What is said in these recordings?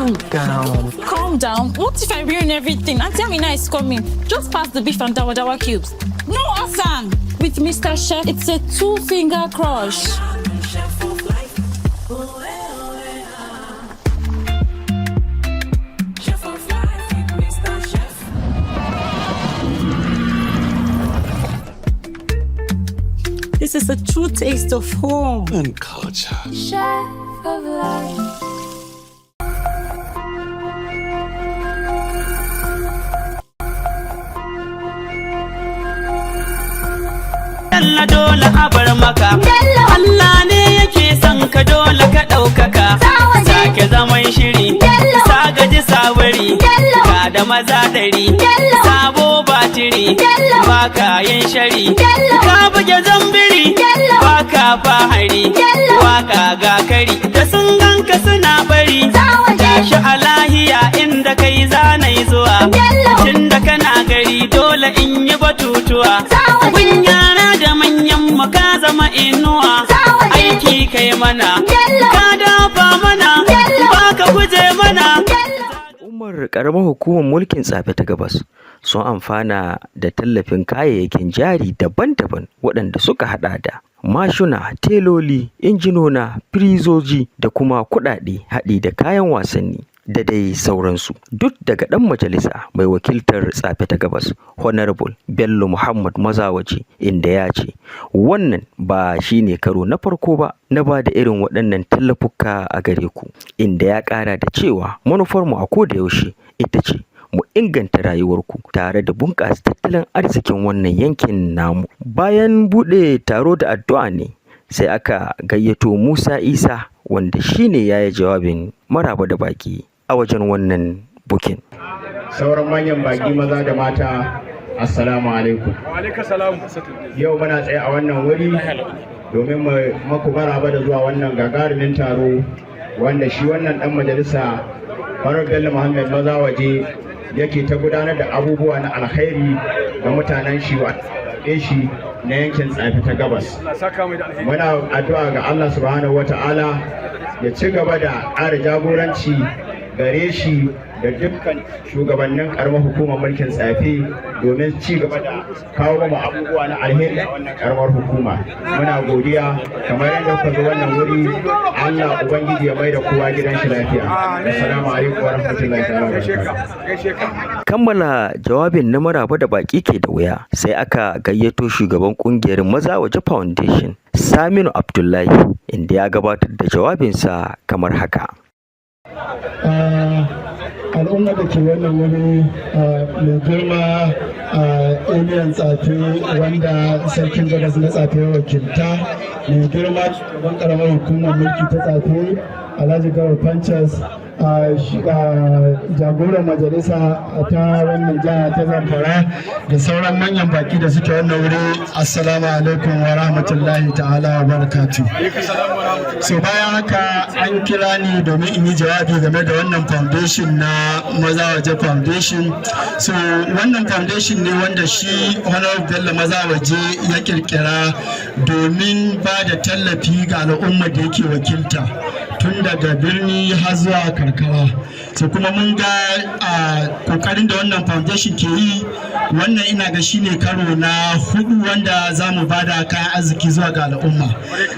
Calm down. Calm down. What if I ruin everything? Auntie Amina is coming. Just pass the beef and dawa dawa cubes. No, Hassan! With Mr. Chef, it's a two-finger crush. Chef of life. Oh, eh, oh, eh, ah. Chef of life with Mr. Chef. This is a true taste of home. And culture. Chef of life. Dalla dole a bar maka. Allah ne yake son ka, dole ka ɗaukaka. Sake zaman shiri, sa gaji sabari, ga da maza 100, sabo batiri, ba ka yin shari, ka buge zambiri, ba ka fahari, waka ga kari, da sun ganka suna bari, tashi a lahiya inda kai zanai zuwa, tunda kana gari dole in yi batutuwa, kun yara da manyan mu ka zama inuwa, aiki kai mana, ka dafa mana, ba ka guje mana. Al'ummar ƙaramar hukumar mulkin Tsafe ta Gabas sun amfana da tallafin kayayyakin jari daban-daban waɗanda suka haɗa da mashina, teloli, injinona, firizoji da kuma kuɗaɗe haɗi da kayan wasanni da dai sauransu. Duk daga ɗan majalisa mai wakiltar Tsafe ta Gabas, Honorable Bello Muhammad Mazawaje, inda ya ce wannan ba shi ne karo na farko ba na ba da irin waɗannan tallafuka a gare ku, inda ya ƙara da cewa manufarmu a koda yaushe ita ce mu inganta rayuwarku tare da bunƙasa tattalin arzikin wannan yankin namu. Bayan buɗe taro da addu'a ne sai aka gayyato Musa Isa, wanda shine ya yi jawabin maraba da baki a wajen wannan bukin. Sauran manyan baki maza da mata, assalamu alaikum. Yau muna tsaye a wannan wuri domin mu maku maraba da zuwa wannan gagarumin taro wanda shi wannan dan majalisa Honorable Bello Muhammad Mazawaje yake ta gudanar da abubuwa na alkhairi ga mutanen shi wa shi na yankin Tsafe ta Gabas. Muna addu'a ga Allah Subhanahu wata'ala ya ci gaba da ƙara jagoranci gare shi da dukkan shugabannin karamar hukumar mulkin Tsafe domin ci gaba da kawo mu abubuwa na alheri a wannan karamar hukuma. Muna godiya kamar yadda kuka zo wannan wuri, Allah Ubangiji ya mai da kowa gidan shi lafiya. Assalamu alaikum wa rahmatullahi ta'ala wa barakatuh. Kammala jawabin na maraba da baki ke da wuya sai aka gayyato shugaban kungiyar Maza Waje Foundation, Saminu Abdullahi, inda ya gabatar da jawabinsa kamar haka. Al'umma da ke wannan wuri, mai girma Emiyan Tsafe wanda Sarkin Gabas na Tsafe wakilta, mai girma shugaban karamar hukumar mulki ta Tsafe, Alhaji Gawar Panchas, jagoran majalisa ta wannan jiha ta Zamfara, da sauran manyan baki da suke wannan wuri, assalamu alaikum wa rahmatullahi ta'ala wa barakatu. So bayan haka, an kira ni domin in yi jawabi game da wannan foundation na Maza Waje Foundation. So wannan foundation ne wanda shi Honorable Bello Maza Waje ya kirkira domin ba da tallafi ga al'ummar da yake wakilta tun daga birni har zuwa karkara. So kuma mun ga a kokarin da wannan foundation ke yi, wannan ina ga shine karo na hudu wanda za mu bada kayan arziki zuwa ga al'umma.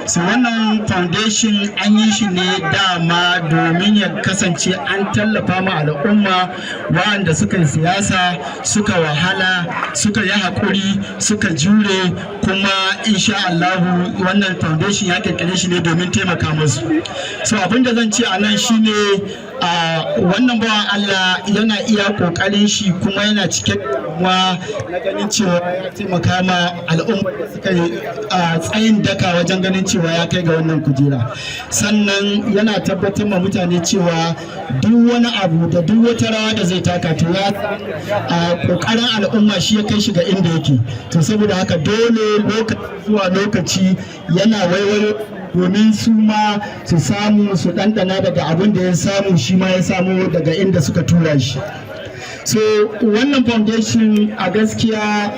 So wannan foundation an yi shi ne dama domin ya kasance an tallafa ma al'umma waɗanda suka yi siyasa, suka wahala, suka yi haƙuri, suka jure. Kuma insha Allahu wannan foundation ya kirkire shi ne domin taimaka musu. So abinda zan ce a nan shine a wannan bawan Allah yana iya kokarin shi kuma yana cike wa na ganin cewa ya taimaka ma al'ummar da suka yi a tsayin daka wajen ganin cewa ya kai ga wannan kujera. Sannan yana tabbatar ma mutane cewa duk wani abu da duk wata rawa da zai taka, to ya a kokarin al'umma shi ya kai shi ga inda yake. To saboda haka dole lokaci zuwa lokaci yana waiwayo domin su ma su samu su ɗanɗana daga abin da ya samu, shi ma ya samu daga inda suka tura shi. So wannan foundation a gaskiya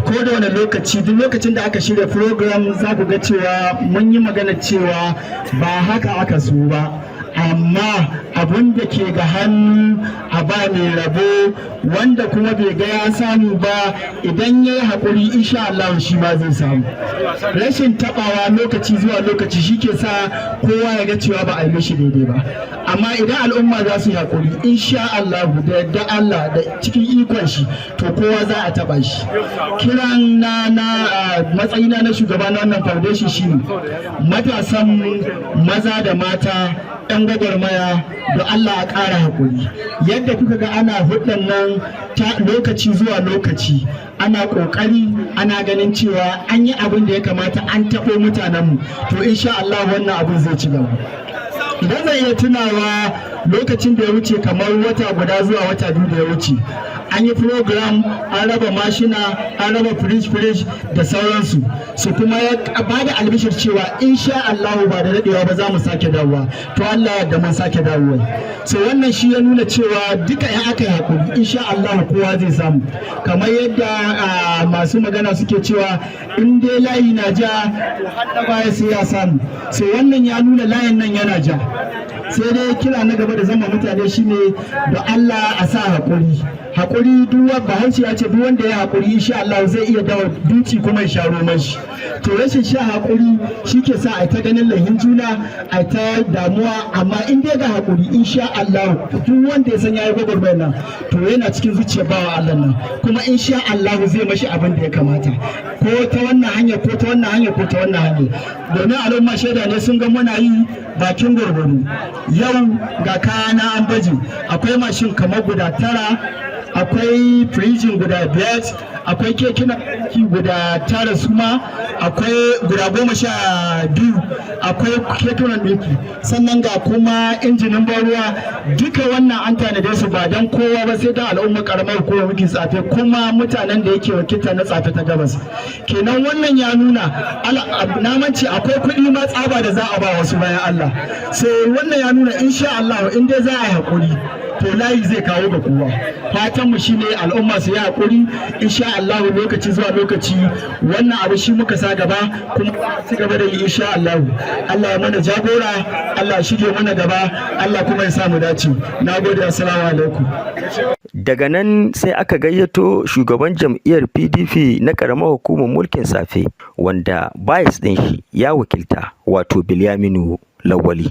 ko da wani lokaci, duk lokacin da aka shirya program, za ku ga cewa mun yi magana cewa ba haka aka so ba, amma Abun da ke ga hannu a ba mai rabo, wanda kuma bai ga ya samu ba, idan ya yi haƙuri, insha Allah shi ma zai samu. Rashin taɓawa lokaci zuwa lokaci shi ke sa kowa ya ga cewa ba a yi mishi daidai ba. Amma idan al'umma za su yi haƙuri, insha Allah, da yadda Allah da cikin ikon shi, to kowa za a taɓa shi. Kiran na matsayina na shugaba na wannan foundation shine, matasan maza da mata 'yan gwagwarmaya, da Allah a ƙara haƙuri. Yadda kuka ga ana hudan nan ta lokaci zuwa lokaci, ana ƙoƙari ana ganin cewa an yi abin da ya kamata, an taɓo mutanenmu, to insha Allah wannan abin zai ci gaba. Idan zan iya tunawa, lokacin da ya wuce, kamar wata guda zuwa wata 2 da ya wuce, an yi program, an raba mashina, an raba fridge fridge da sauransu. Su kuma ya ba da albishir cewa insha Allah ba da daɗewa ba za mu sake dawowa. To, Allah da mun sake dawowa. So wannan shi ya nuna cewa duka in aka yi hakuri, insha Allah kowa zai samu. Kamar yadda masu magana suke cewa, in dai layi na ja, to har baya sai ya samu. So wannan ya nuna layin nan yana ja. Sai dai kira na gaba da zama mutane shine, da Allah a sa hakuri. Hakuri, duk Bahaushe ya ce duk wanda ya hakuri, insha Allah zai iya dawa duci kuma ya sha roman shi. To, rashin sha hakuri shi ke sa a ta ganin laihin juna, a ta damuwa. Amma in dai ga hakuri, insha Allah duk wanda ya san yayi gwagwarmayar nan, to yana cikin zuciyar bawa Allah nan, kuma insha Allah zai mashi abin da ya kamata, ko ta wannan hanya, ko ta wannan hanya, ko ta wannan hanya. Domin al'umma shaida ne, sun ga muna yi bakin gwargwado. Yau ga kaya na an baje: akwai mashin kamar guda tara, akwai firijin guda biyar, akwai kekuna guda tara, suma akwai guda 12, akwai kekunan ɗinki, sannan ga kuma injinin ban ruwa. Duka wannan an tanade su ba don kowa ba sai don al'umma karamar hukumar mulkin Tsafe, kuma mutanen da yake wakilta na Tsafe ta Gabas kenan. Wannan ya nuna, na mance, akwai kuɗi ma tsaba da za a ba wasu bayan Allah. So wannan ya nuna insha Allah in dai za a yi haƙuri, to layi zai kawo ga kowa. Fatan mu shine al'umma su yi hakuri. Insha Allah lokaci zuwa lokaci wannan abu shi muka sa gaba, kuma ci gaba da yi insha Allah. Allah ya mana jagora, Allah ya shige mana gaba, Allah kuma ya sa mu dace. Nagode, assalamu alaikum. Daga nan sai aka gayyato shugaban jam'iyyar PDP na ƙaramar hukumar mulkin Tsafe, wanda vice ɗin shi ya wakilta, wato Bilyaminu Lawali,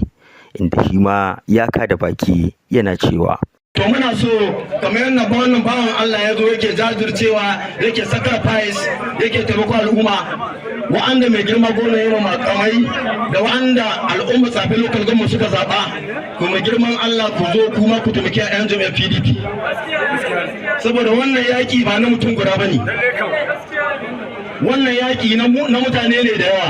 inda shi ma ya kada baki yana cewa: To, muna so, kamar yadda wannan bawan Allah ya zo yake jajircewa, yake sacrifice, yake taimako al'umma, wa'anda mai girma gona yi makamai da wa'anda al'umma Tsafe Local Government suka zaɓa, ku mai girman Allah ku zo kuma ku taimaki 'yan jami'ar PDP, saboda wannan yaƙi ba na mutum guda ba ne, wannan yaƙi na mutane ne da yawa.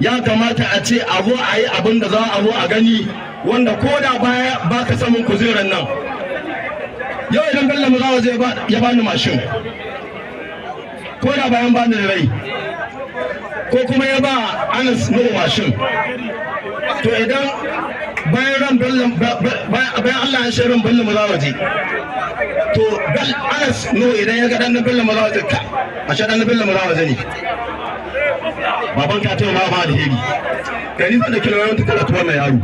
Ya kamata a ce a zo a yi abin da za a zo a gani, wanda ko da baya ba ka samun kujerar nan. Yau idan Bello Mazawa zai ya bani mashin, ko da bayan bani da rai, ko kuma ya ba Anas Nuhu mashin, to idan bayan ran Bello, bayan Allah ya shirin Bello Mazawa, to Anas Nuhu idan ya ga dan Bello Mazawa, ka a sha dan Bello Mazawa ne, baban ka taimaka ba alheri gani, zan da kilo yawan karatu wannan yaro,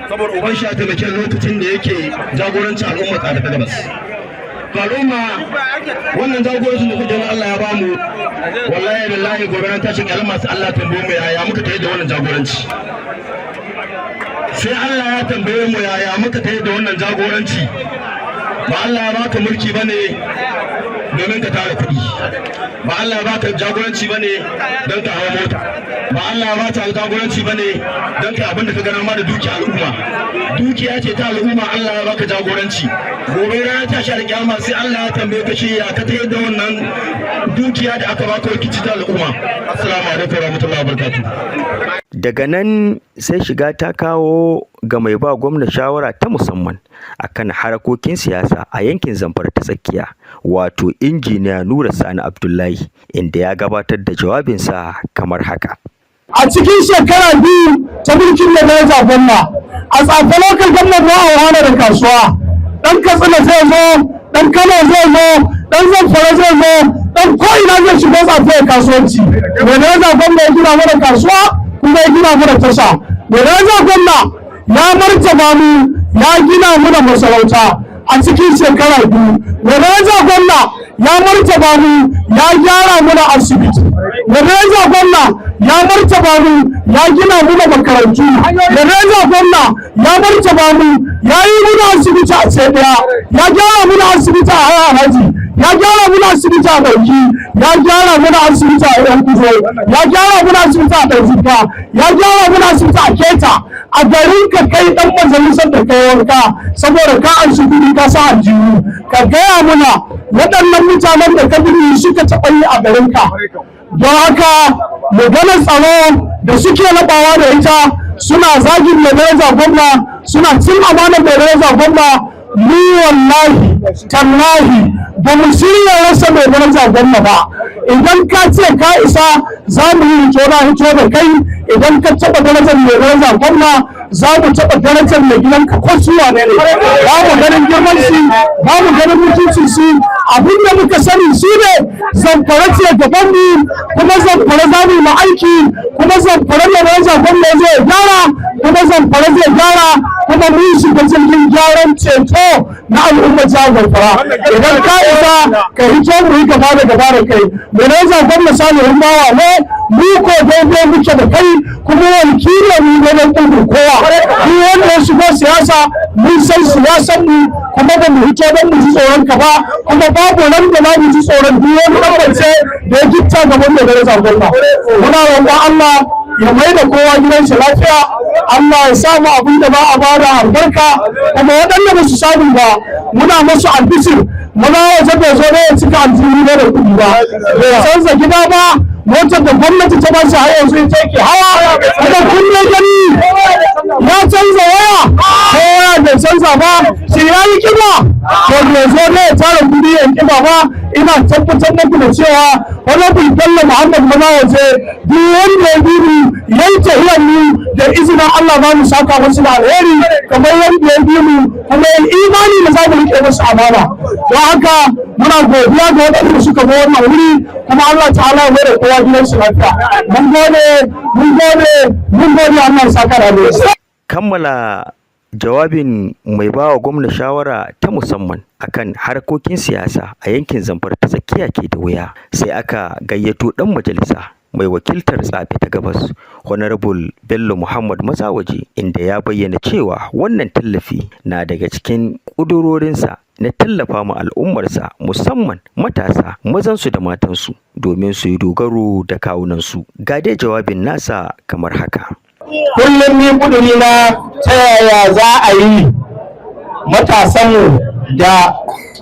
saboda uban shi ya taimake lokacin da yake jagorancin al'umma Tsafe ta Gabas. To al'umma, wannan jagorancin da kuke Allah ya bamu, wallahi billahi gobe ran tashin kalma sai Allah tambaye mu yaya muka tayi da wannan jagoranci. Sai Allah ya tambaye mu yaya muka tayi da wannan jagoranci. Ba Allah ya baka mulki bane domin ka tara kuɗi, ba Allah ya baka jagoranci bane don ka hawa mota, ba Allah ya baka jagoranci bane don ka abin da ka gana ma da dukiya al'umma. Dukiya ce ta al'umma, Allah ya baka jagoranci. Gobe ranar tashi alƙiyama sai Allah ya tambaye ka shi ya ka tayar da wannan dukiya da aka baka wakilci ta al'umma. Assalamu alaikum warahmatullahi wabarakatuh. Daga nan sai shiga ta kawo ga mai ba gwamna shawara ta musamman akan harkokin siyasa a yankin Zamfara ta Tsakiya, wato Injiniya Nura Sani Abdullahi, inda ya gabatar da jawabinsa kamar haka. A cikin shekara 2 ta mulkin da daraja gwamna a Tsafe Local Government, ba a wahala da kasuwa. Dan Katsina zai zo, dan Kano zai zo, dan Zamfara zai zo, dan ko'ina zai shigo Tsafe ya kasuwanci. Mai daraja gwamna ya gina mana kasuwa, kuma ya gina mana tasha. Mai daraja gwamna ya martaba mu, Ya gina muna masarauta a cikin shekara 2. Mai daraja gwamna ya martaba mu, ya gyara muna asibiti. Mai daraja gwamna ya martaba mu, ya gina muna makarantu. Mai daraja gwamna ya martaba mu, ya yi muna asibiti a ce daya, ya gyara muna asibiti a Haya Alhaji, ya gyara muna asibiti a Dauki, ya gyara muna asibiti a Yan Kuzo, ya gyara muna asibiti a Ɗanzuka, ya gyara muna asibiti a Keta. A garin ka, kai dan majalisar da kai wanka saboda ka an shi kuɗi ka sa aljihu, ka gaya muna waɗannan mutanen da ka bi suka taɓa yi a garin ka. Don haka maganar tsaro da suke labawa da ita, suna zagin mai daraja gwamna, suna cin amanar mai daraja gwamna, mu wallahi tallahi ba mu shirya rasa mai daraja gwamna ba. Idan ka ce ka isa, za mu yi hito na hito da kai. Idan ka taɓa darajar mai daraja gwamna, za mu taɓa darajar mai gidanka ko su wane ne. Ba mu ganin girman shi, ba mu ganin mutuncin shi. Abin da muka sani shi ne Zamfara ce gaban mu, kuma Zamfara za mu yi ma aiki, kuma Zamfara mai daraja gwamna zai gyara, kuma Zamfara zai gyara, kuma mun shiga jirgin gyaran ceto na al'ummar jihar Zamfara. Idan ka isa, ka hito mu yi gaba da gaba da kai. Mai daraja gwamna salihin bawa ne, mu ko daidai muke da kai, kuma wakili mu ganin ƙugun kowa. Duk wanda ya shigo siyasa, mun san siyasan mu, kuma ba mu hito don mu ji tsoron ka ba, kuma babu ran da za mu ji tsoron duk wani ɗan da ya gitta gaban mai daraja gwamna. Muna roƙon Allah ya mai da kowa gidan shi lafiya. Allah ya samu abin da ba a bada albarka. Kuma waɗanda ba su samu ba, muna masu albishir. Muna waje bai zo ne ya cika aljihu da kuɗi ba, bai canza gida ba. Motar da gwamnati ta ba shi har yanzu ita yake hawa. Kuma kun ne gani ya canza waya ko waya bai canza ba, shi ya yi kiba, to bai zo ne ya tara kuɗi ya kiba ba. Ina tabbatar muku da cewa Honorable Bello Muhammad Matawalle, duk wanda ya bi mu ya yi tahiyar mu, da izinin Allah za mu saka musu da alheri kamar yadda ya bi mu kuma ya imani da za mu riƙe musu amana. Don haka muna godiya ga waɗanda suka zo wannan wuri, kuma Allah ta'ala ya mai da kowa gidansu lafiya. Mun gode, mun gode, mun gode. Allah ya saka da alheri. Kammala jawabin mai bawa gwamna shawara ta musamman akan harkokin siyasa a yankin Zamfara ta Tsakiya ke da wuya, sai aka gayyato ɗan majalisa mai wakiltar Tsafe ta Gabas, Honorable Bello Muhammad Mazawaje, inda ya bayyana cewa wannan tallafi na daga cikin ƙudurorinsa na tallafa ma al'ummarsa, musamman matasa, mazansu da matansu, domin su yi dogaro da kawunansu. Ga dai jawabin nasa kamar haka. Kullum ni kuduri na, ta yaya za a yi matasanmu da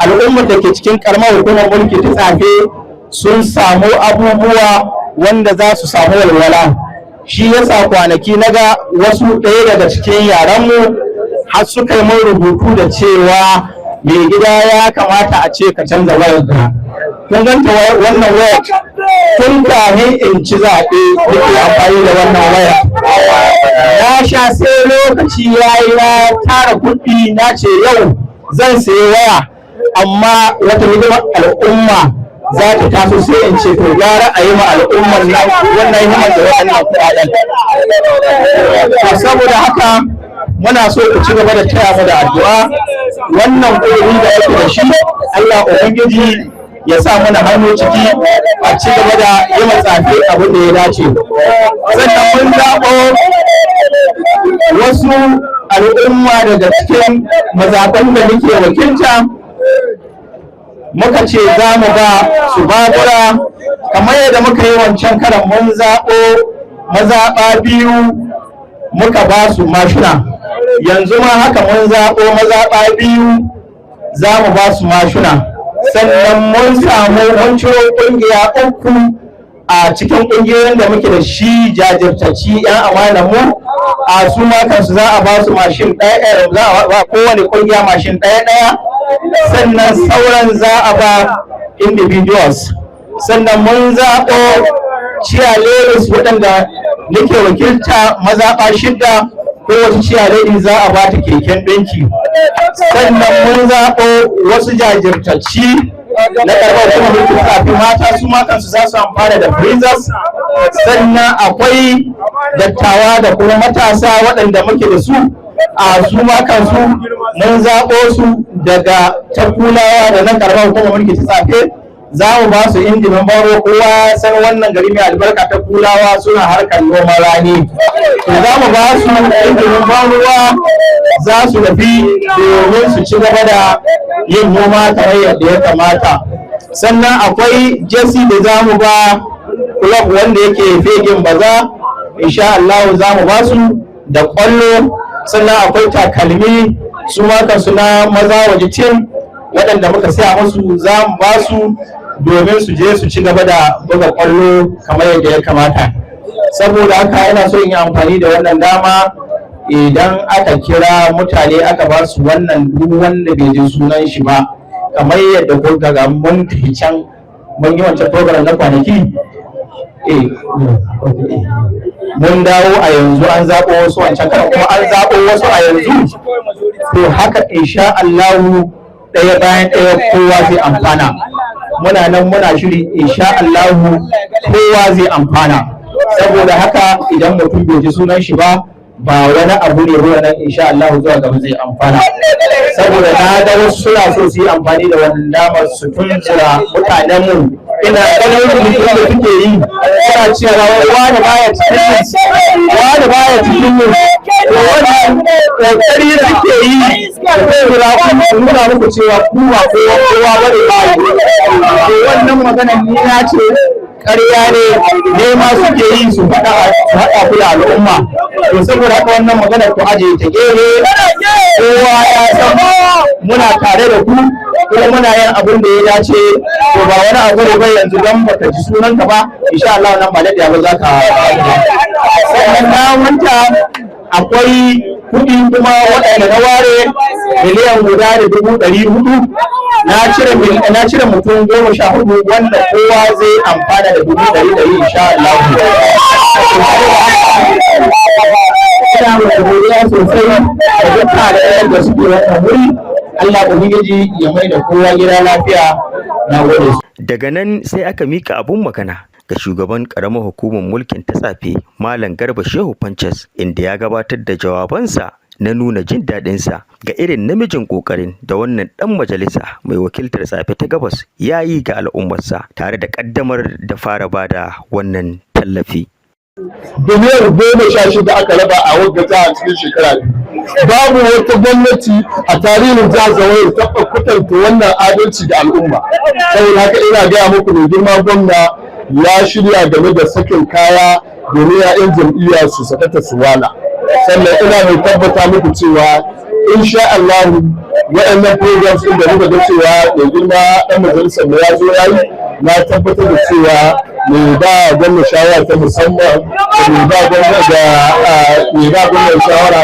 al'ummar da ke cikin karamar hukumar mulki ta Tsafe sun samu abubuwa wanda za su samu walwala. Shi yasa kwanaki na ga wasu ɗaya daga cikin yaranmu har suka yi mun rubutu da cewa, "Mai gida, ya kamata a ce ka canza wayarka." Kun ganta, wannan wayar, tun kafin in ci zaɓe nake amfani da wannan wayar. Na sha sai lokaci ya yi na tara kuɗi, na ce yau zan sayi waya, amma wata hidimar al'umma za ta taso, sai in ce to gara a yi ma al'ummar nan wannan hidimar da waɗannan kuɗaɗen. To saboda haka muna so ku ci gaba da taya mu da addu'a. Wannan ƙuduri da yake da shi, Allah Ubangiji ya sa mana hannu ciki, a ci gaba da yi ma Tsafe abin da ya dace. Sannan mun zaɓo wasu al'umma daga cikin mazaɓan da muke wakilta, muka ce za mu ba su babura kamar yadda muka yi wancan karan. Mun zaɓo mazaɓa biyu, muka ba su mashina. Yanzu ma haka mun zaɓo mazaɓa biyu, za mu ba su mashina. Sannan mun samu, mun ciro ƙungiya uku a cikin ƙungiyoyin da muke da shi, jajirtacci 'yan amanar mu, a su ma kansu za a ba su mashin ɗaya, za a ba kowane ƙungiya mashin ɗaya ɗaya. Sannan sauran za a ba individuals. Sannan mun zaɓo chairladies waɗanda nake wakilta, mazaɓa shidda, kowace chairlady za a ba ta keken ɗinki. Sannan mun zaɓo wasu jajirtacci na ƙaramar hukumar mulkin Tsafe mata, su ma kansu za su amfana da freezers. Sannan akwai dattawa da kuma matasa waɗanda muke da su. A su ma kansu mun zaɓo su daga Takulawa da nan karamar hukumar mulki ta Tsafe. Za mu ba su injimin ban ruwa. Kowa san wannan gari mai albarka ta Kulawa suna harkar noman rani. To, za mu ba su injimin ban ruwa, za su tafi domin su ci gaba da yin noma kamar yadda ya kamata. Sannan akwai jersey da za mu ba club wanda yake Fegin Baza, insha Allah za mu ba su da kwallo. Sannan akwai takalmi, su ma kansu na maza waje team waɗanda muka saya musu, za mu ba su domin su je su ci gaba da buga kwallo kamar yadda ya kamata. Saboda haka ina so in yi amfani da wannan dama, idan aka kira mutane aka ba su wannan, duk wanda bai ji sunan shi ba, kamar yadda kuka ga mun tafi can mun yi wancan program na kwanaki, mun dawo a yanzu an zaɓo wasu wancan karan, kuma an zaɓo wasu a yanzu. To, haka insha Allahu ɗaya bayan ɗaya kowa zai amfana. Muna nan muna shiri, insha Allahu kowa zai amfana. Saboda haka idan mutum bai ji sunan shi ba, ba wani abu ne ruwa nan, insha Allah zuwa gaba zai amfana. Saboda na ga wasu suna so su yi amfani da wannan damar su tunzura mutanenmu. Ina ganin rubutun da suke yi, suna cewa wani baya cikin mu, wani baya cikin mu. To, wannan kokari suke yi su tunzura ku, su nuna muku cewa ku ba kowa kowa bane ba. To, wannan magana ni na ce ƙarya ne, nema suke yi su faɗa su haɗa ku da al'umma. To, saboda haka wannan magana ku aje ta gefe. Kowa ya san muna tare da ku kuma muna yin abin da ya dace. To, ba wani abu ne ba yanzu don baka ji sunanka ba, insha Allah nan ba daɗewa ba za ka. Sannan na manta, akwai kuɗi kuma waɗanda na ware, 1,400,000. Na cire mutum 14 wanda kowa zai amfana da 100,000, insha Allah. Ina mai godiya sosai da dukkan da da suke wannan wuri. Allah Ubangiji ya mai da kowa gida lafiya. Na gode. Daga nan sai aka mika abun magana ga shugaban ƙaramar hukumar mulkin ta Tsafe, Malam Garba Shehu Panches, inda ya gabatar da jawabansa na nuna jin daɗinsa ga irin namijin ƙoƙarin da wannan ɗan majalisa mai wakiltar Tsafe ta Gabas ya yi ga al'ummarsa, tare da ƙaddamar da fara bada wannan tallafi. 16 biliyan aka raba a wagga jiha cikin shekara 2. Babu wata gwamnati a tarihin jihar Zamfara ta taɓa kwatanta wannan adalci ga al'umma. Saboda haka ina gaya muku, mai girma gwamna ya shirya game da sakin kaya domin 'ya'yan jam'iyya su sakata su wala. Sannan ina mai tabbata muku cewa insha Allah waɗannan programs ɗin da muka ga cewa mai girma ɗan majalisar mu ya zo ya yi, na tabbatar da cewa mai ba gwamna shawara ta musamman da mai ba gwamna shawara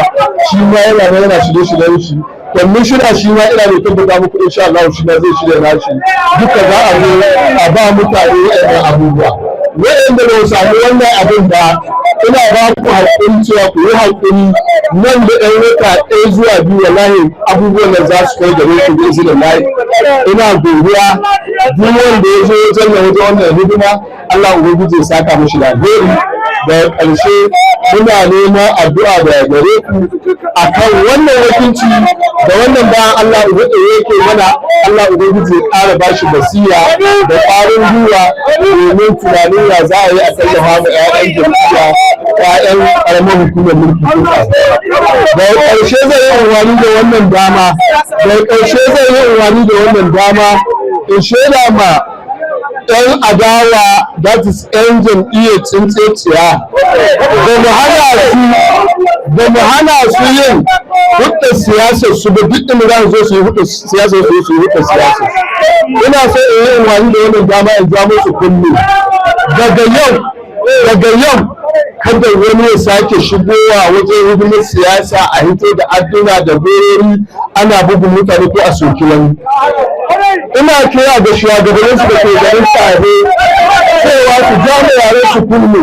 shi ma yana nan yana shirye-shiryen shi. Kwamishina shi ma ina mai tabbata muku insha Allah shi ma zai shirya nashi. Duka za a zo a ba mutane waɗannan abubuwa. Waɗanda ba su samu wannan abin ba, ina ba ku haƙuri cewa ku yi haƙuri, nan da ɗan wata 1 zuwa 2 wallahi abubuwan nan za su kai gare ku bi izinin lahi. Ina godiya, duk wanda ya zo wajen wajen wannan hidima, Allah Ubangiji ya saka mishi da alheri. Daga ƙarshe muna neman addu'a daga gare ku akan wannan wakilci da wannan bayan Allah yake mana. Allah Ubangiji ya ƙara ba shi basira da ƙwarin gwiwa domin tunanin ya za a yi a tallafa ma 'ya'yan jam'iyya, 'ya'yan ƙaramar hukumar mulki. Daga ƙarshe zai yi amfani da wannan dama, daga ƙarshe zai yi amfani da wannan dama in shaida ma 'yan adawa, that is 'yan jam'iyyar tsintsiya, ba mu hana su yin hudar siyasar su ba. Duk inda za su zo su yi hudar siyasar su, su yi hudar siyasar. Ina so in yi amfani da wannan dama in ja musu kunne: daga yau kada wani ya sake shigowa wajen hidimar siyasa a hito da adduna da gorori ana bugun mutane ko a soki wani. Ina kira ga shugabannin su da ke garin Tsafe cewa su ja ma yaran su kunne.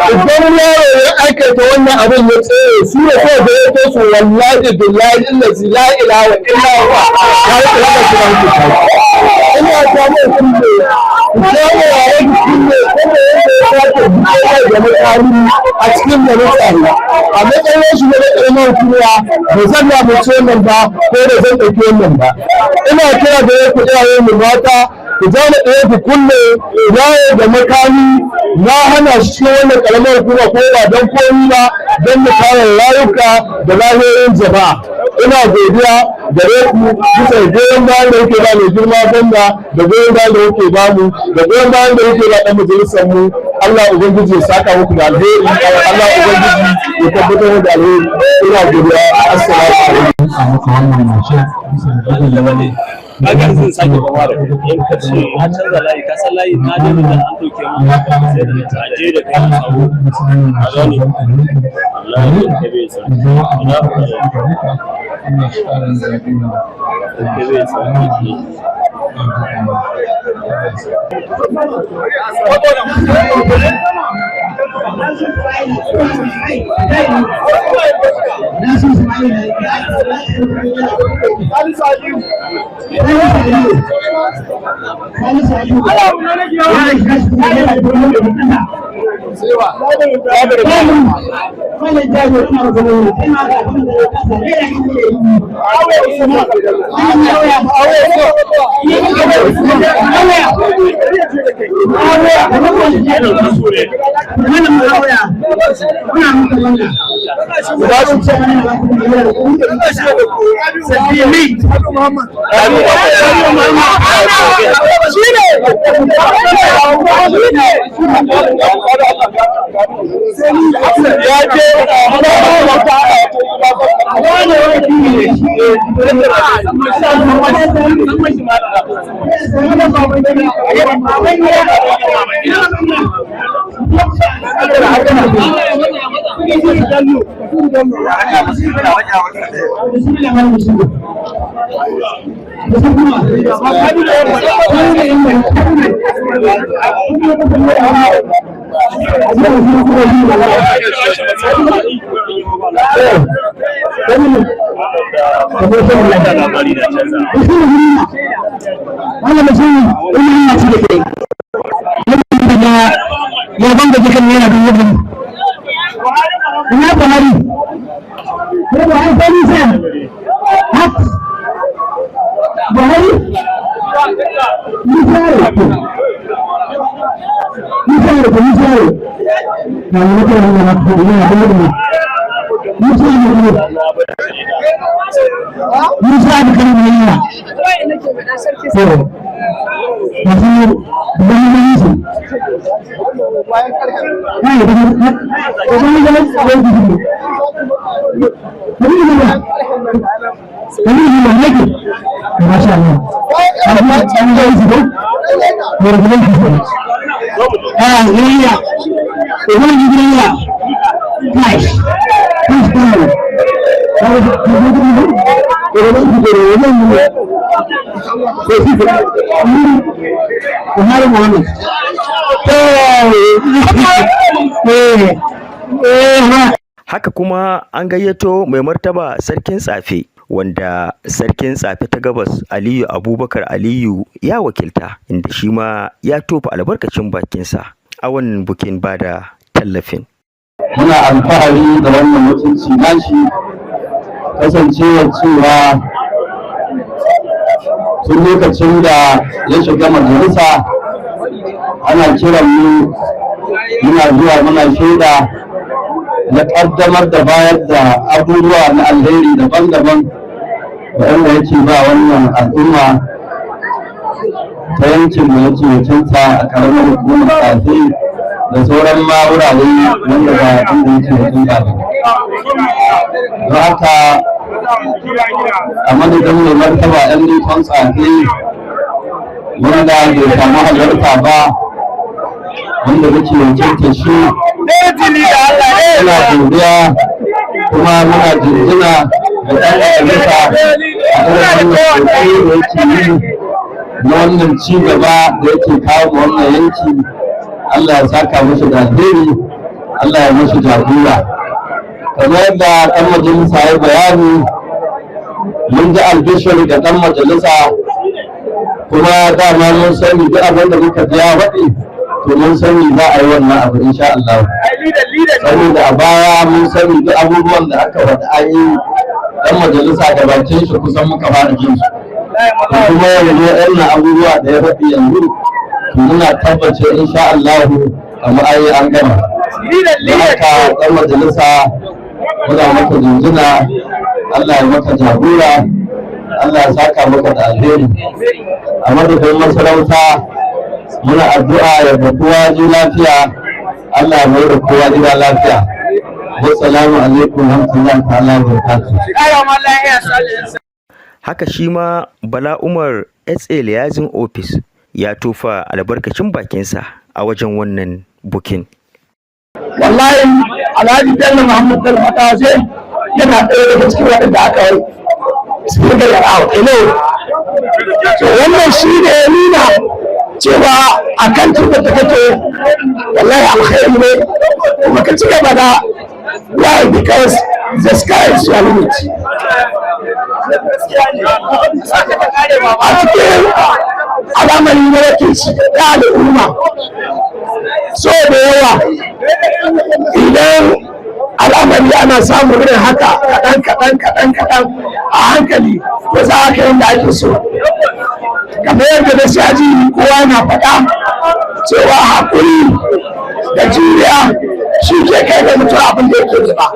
Idan yaro ya aikata wannan abin ya tsere su da kawai da ya su, wallahi billahi allazi la ilaha illa huwa ya yi raba su ran ku. Ina ja mai kunne, ku ja ma yaran ku kunne, kada wanda ya buƙatar da mutane a cikin garin Tsafe. A matsayin shi na ƙaramar hukuma, ba zan lamunci wannan ba ko da zan ɗauki wannan ba. Ina kira da ku, iyaye mu mata, ku zama ɗaya, ku kulle yawo da makami. Na hana shi cikin wannan ƙaramar hukuma, ko ba don komi ba, don mu kare rayuka da lahiyoyin jama'a. Ina godiya gare ku bisa goyon bayan da kuke ba mai girma gwamna, da goyon bayan da kuke ba mu, da goyon bayan da kuke ba ɗan majalisar mu. Allah Ubangiji ya saka muku da alheri, Allah Ubangiji ya tabbatar da alheri. Ina godiya, assalamu alaikum. Kaga zan sake gama da kai in ka ce na canza layi, ka san layi na je da an dauke mu, sai da na je da kai a tsawo, a gane Allah ya ka bai sa ina ku ka bai sa. Ya banga jikan yana da yadda ina Buhari ko Buhari ko Nisa hat Buhari Nisa ko Nisa ko Nisa na ne ko na ko na ko Nisa ko Nisa ko ne ya to masu da Muhammad. Haka kuma an gayyato Mai Martaba Sarkin Tsafe, wanda Sarkin Tsafe ta Gabas Aliyu Abubakar Aliyu ya wakilta, inda shi ma ya tofa albarkacin bakinsa a wannan bukin bada tallafin. Muna alfahari da wannan mutunci nashi, kasancewar cewa tun lokacin da ya shiga majalisa ana kiran mu, muna zuwa, muna shaida na ƙaddamar da bayar da abubuwa na alheri daban-daban waɗanda yake ba wannan al'umma ta yankin mu yake wakilta a ƙaramar hukumar Tsafe da sauran ma wurare wanda ba inda yake wakilta ba. Don haka, a madadin mai martaba ɗan Liton Tsafe, wanda bai samu halarta ba, wanda muke wakilta shi, muna godiya kuma muna jinjina da ɗan majalisa a irin wannan ƙoƙari da yake yi na wannan ci gaba da yake kawo ma wannan yanki. Allah ya saka mashi da alheri, Allah ya mashi jagora. Kamar yadda ɗan majalisa ya bayani, mun ji albishir da ɗan majalisa, kuma dama mun sani duk abin da muka ji ya faɗi, to To mun sani za a yi wannan abu insha Allah, saboda a baya mun sani duk abubuwan da aka faɗi an yi, ɗan majalisa da bakin shi kusan muka fara jin su. To kuma yanzu wannan abubuwa da ya faɗi yanzu, to muna tabbace insha Allah kamar an yi an gama. Don haka ɗan majalisa, muna maka jinjina, Allah ya maka jagora, Allah ya saka maka da alheri. A madadin masarauta muna addu'a yadda kowa ji lafiya, Allah ya mai da kowa gida lafiya. Wassalamu alaikum wa rahmatullahi ta'ala wa barakatuh. Haka shi ma Bala Umar, SA Liaison Office, ya tofa albarkacin bakinsa a wajen wannan bukin. Wallahi Alhaji Bello Muhammad Bello Matawaje yana ɗaya daga cikin waɗanda aka yi single out alone. So wannan shi ne ya nuna cewa a kan turbar da kake, wallahi alkhairi ne, kuma ka ci gaba da. Why? Because the sky is your limit. A cikin al'amari na wakilci da al'umma, so da yawa idan al'amari ana samun irin haka kaɗan kaɗan kaɗan kaɗan a hankali, to za a kai yadda ake so. Kamar yadda na shaji kowa na faɗa cewa haƙuri da juriya shi ke kai da mutum abin da yake nema,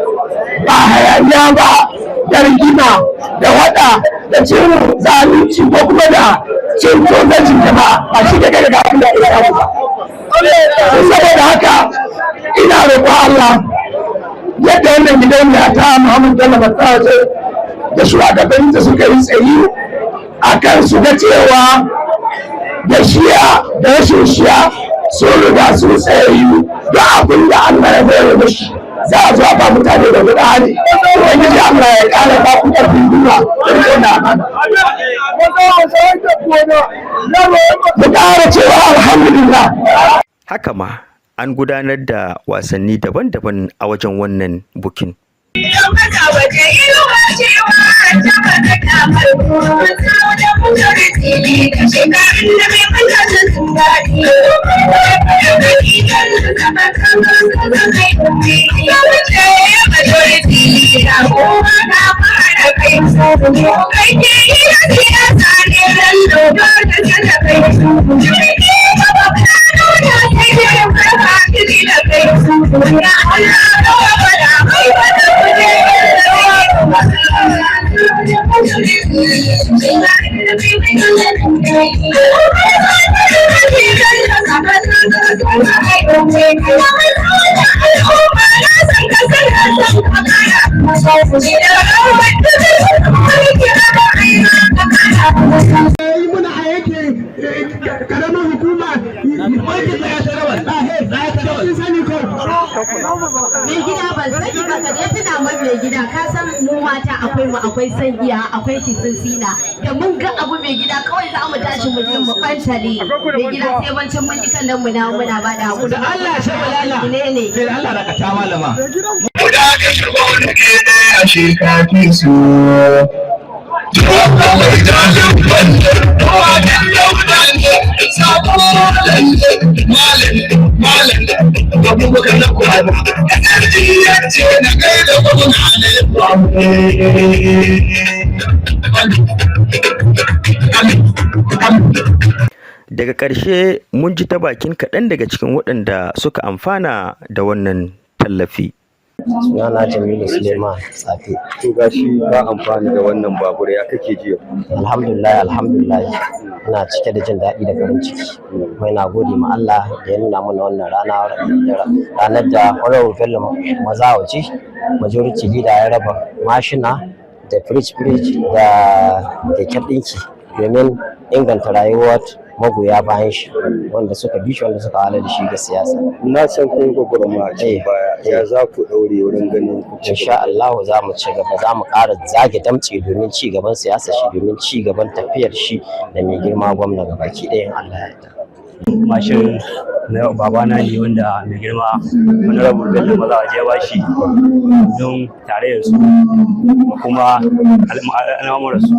ba hayaniya ba da rigima da waɗa da cin zalunci ko kuma da cin tozancin jama'a, ba shi ke kai da abin da ake samu ba. Saboda haka ina roƙon Allah, yadda wannan gidauniya ta Muhammad Bello Matawaje da shugabannin da suka yi tsayi a kan su ga cewa da shiya da rashin shiya sun riga sun tsayayyu, da abin da Allah ya bayar da shi za a zo a ba mutane da guda ne. Ubangiji Allah ya ƙara ba ku ƙarfin gwiwa da riƙe na amana. Mu ƙara cewa alhamdulillah. Haka ma an gudanar da wasanni daban-daban a wajen wannan bukin. Yi muna a yanke karamar hukuma sani ko. Mai gida, ban sani ba, ka dai tuna mai. Mai gida, ka san mu mata akwai mu akwai san iya, akwai kisin sina da mun ga abu, mai gida, kawai za mu tashi mu je mu bantale, mai gida, sai bancin mun yi kallon mu na muna ba da hakuri. Da Allah shabalala. Ne ne. Sai da Allah raka ta malama. Guda ka shigo da ke ɗaya shi kafin su. Daga ƙarshe mun ji ta bakin kaɗan daga cikin waɗanda suka amfana da wannan tallafi. Sunana Jamilu Suleiman Tsafe. To gashi ka amfana da wannan babur, ya kake ji? Alhamdulillah, alhamdulillah, ina cike da jin daɗi da farin ciki, kuma ina gode ma Allah da ya nuna mana wannan rana, ranar da Honorable Bello Mazawuci, majority leader, ya raba mashina da fridge fridge da keken ɗinki domin inganta rayuwar magoya bayan shi wanda suka bi shi, wanda suka wahala da shi ga siyasa. Na san kun gwagwarmaya a cikin baya, ya za ku ɗaure wurin ganin ku ci? Insha Allah za mu ci gaba, za mu ƙara zage damtse domin ci gaban siyasa shi, domin ci gaban tafiyar shi da mai girma gwamna gabaki ɗaya in Allah ya yarda. Mashin Na babana ne wanda mai girma Honorable Bello Mazawaje ya bashi don tare da su da kuma al'amuransu.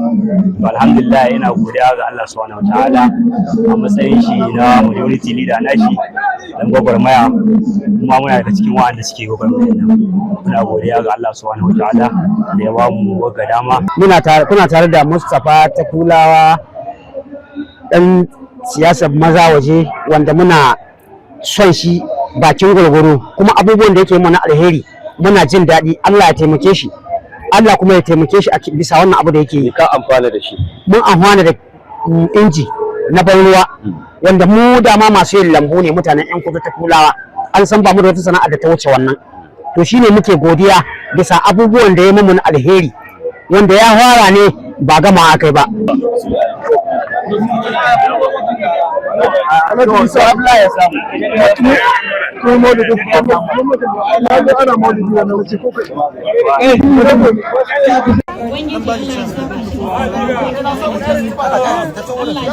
To, alhamdulillah, ina godiya ga Allah Subhanahu wataala a matsayin shi na majority leader nashi dan gwagwarmaya, kuma muna daga cikin wa'anda suke gwagwarmayar nan. Muna godiya ga Allah Subhanahu wataala da ya ba mu wagga dama. Muna tare, kuna tare da Mustapha Takulawa, dan siyasar maza waje, wanda muna son shi bakin gwargwaro, kuma abubuwan da yake mana alheri muna jin daɗi. Allah ya taimake shi, Allah kuma ya taimake shi a bisa wannan abu da yake yi. Ka amfana da shi? Mun amfana da inji na ban ruwa, wanda mu dama masu yin lambu ne. Mutanen yan kudu ta kulawa an san ba mu da wata sana'a da ta wuce wannan. To, shine muke godiya bisa abubuwan da ya mumu na alheri, wanda ya fara ne ba gama akai ba.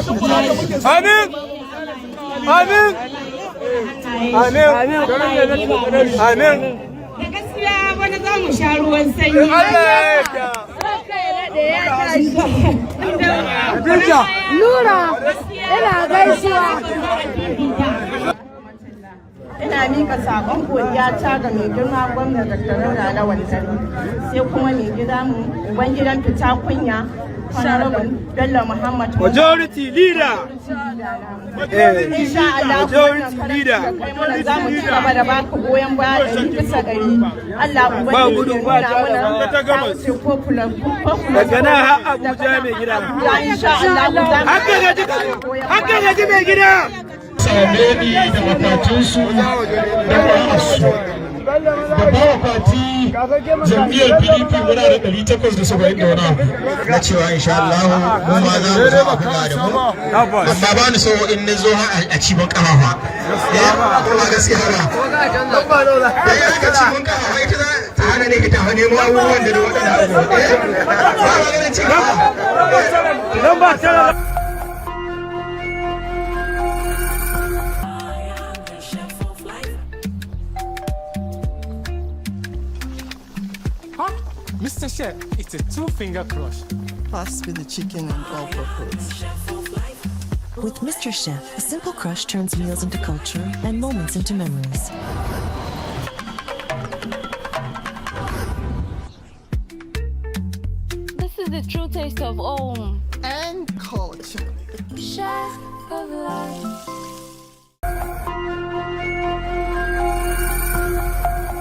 Amin! Amin! Amin! Amin! Da gaskiya wani za mu sha ruwan sanyi. Allah ya yarda. Nura, ina gaisuwa. Ina mika sakon godiya ta ga mai girma gwamna Dr. Dauda Lawal Dare, sai kuma mai gida mu, uban gidan fita kunya, Honorable Bello Muhammad. Majority leader! Insha Allah, Majority leader! kai mana za mu ci gaba da baka goyon baya 100%. Allah Ba ubangiji gudu ya ba nuna ja mana da ta gabas. ce popular Daga nan har Abuja, mai gida. Insha Allah za mu Haka gaji, haka gaji, mai gida. Same ni da akwatinsu da ƙuri'arsu. Babban akwati, jam'iyyar PDP, muna da 870 da wani abu. Na cewa insha Allah mu ma za mu zo a buga da mu, amma ba ni so in na zo a ci ban kafa fa, eh, ko ba gaskiya ba? Da ya aka ci ban kafa, ita za ta hana ne ita fa nemo abubuwan da waɗanda abubuwa, eh, ba maganin ci gaba. Lamba 9. Chef of life. Huh? Mr. Chef, it's a two-finger crush. Pass with the chicken and all purpose. With Mr. Chef, a simple crush turns meals into culture and moments into memories. This is the true taste of home. And culture. Chef of life.